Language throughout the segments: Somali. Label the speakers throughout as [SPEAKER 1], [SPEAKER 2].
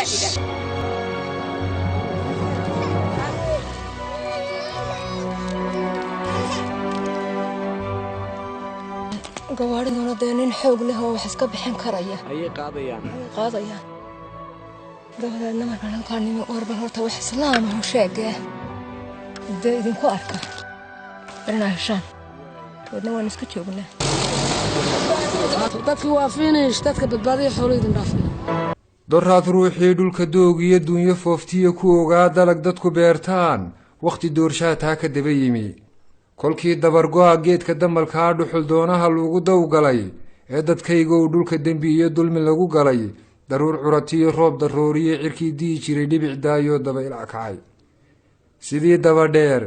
[SPEAKER 1] xiga.
[SPEAKER 2] Gawaadhiduna dee nin xoog leh oo wax iska bixin karaya
[SPEAKER 3] ayay qaadayaan,
[SPEAKER 2] ayay qaadayaan. Dabadeedna markaan halkaa nimi, warbal horta wax islaama u sheegee dee idinku arka inaa heshaan. Dabeedna waan iska joognaa.
[SPEAKER 4] Dadki waa finish, dadka badbaadiya, xoolo idin dhaafay.
[SPEAKER 5] Doraad ruuxii dhulka doogiyo dunyo fooftiya ku ogaa dalag dadku beertaan, wakhti doorshaha taa ka daba yimi. Kolkii dabargo-a geedka damalkaa dhuxul doonaha lagu dawgalay ee dadkaygow dhulka dembi iyo dulmi lagu galay, daruur curatiyo roob darooriyo cirkii di'i jiray dhibic daayoo dabayla kacay. Sidii dabadheer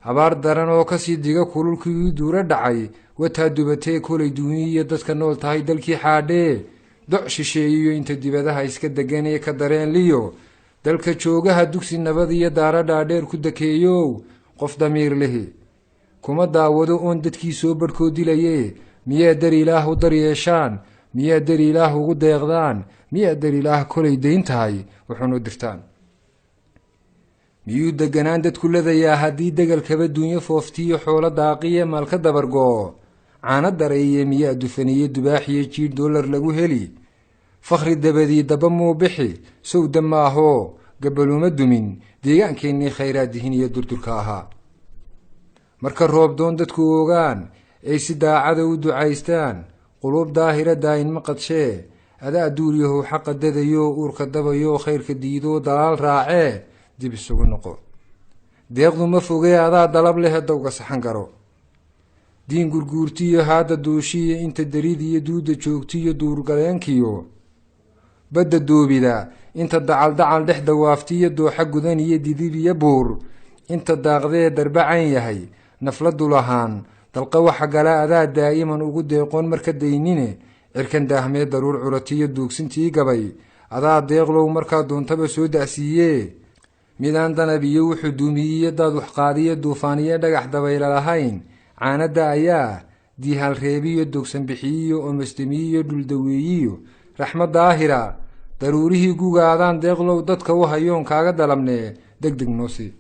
[SPEAKER 5] abaar daran oo kasii diga kululkii duuro dhacay wataa dubatee kolay duuniyiyo dadka nool tahay dalkii xaadhee doc shisheeyiyo inta dibadaha iska deganee ka dareenliyo dalka joogaha dugsi nabad iyo daara dhaadheer ku dakeeyow. Qof damiir lihi kuma daawado oon dadkii soo barhkoo dilaye. Miyaa dar Ilaah u dar yeeshaan? Miyaa dar Ilaah ugu deeqdaan? Miyaa dar Ilaah kolay dayn tahay wuxuunu dirtaan? Miyuu deganaan dadku ladayaa haddii degalkaba dunyo fooftiyo xoolo daaqiye maalka dabargoo caano dareeye? Miyaa dufaniye dubaaxiyo jiidh dollar lagu heli? Fakhri dabadii daba muu bixi sowda maahoo gabaluma dumin deegaankeennii khayraad dihin iyo durdurka ahaa. Marka roob doon dadku ogaan ay si daacada u ducaystaan, quluub daahira daayin ma qadshee. Adaa duuryahow xaqa dadayo, uurka dabayo, khayrka diidoo dalaal raacee, dib isugu noqo. Deeqdu ma fogee, adaa dalab leh dowga saxan garo. Diin gurguurtiyo haadda duushiyo inta darid iyo duudda joogtiyo duurgaleenkiyo badda doobida, inta dacal dacal dhex dawaaftiyo dooxa gudan iyo didib iyo buur, inta daaqdee darbacan yahay nafla dulahaan dalqa waxa gala, adaa daa'iman ugu deeqoon marka daynine. Cirkan daahmee daruur curatiyo duugsintii gabay, adaa deeqlow markaa doontaba soo da'siiyee. Midaan danab iyo wuxuu duumiyiyo daad waxqaadiyo duufaaniyo dhagax dabayla lahayn, caanada ayaa diihaal reebiyo dogsan bixiyiyo oomastamiyiyo dhuldaweeyiyo raxmad daahira. Daruurihii gugaadaan deeqlow dadka u hayoon kaaga dalabnee, deg deg noosi.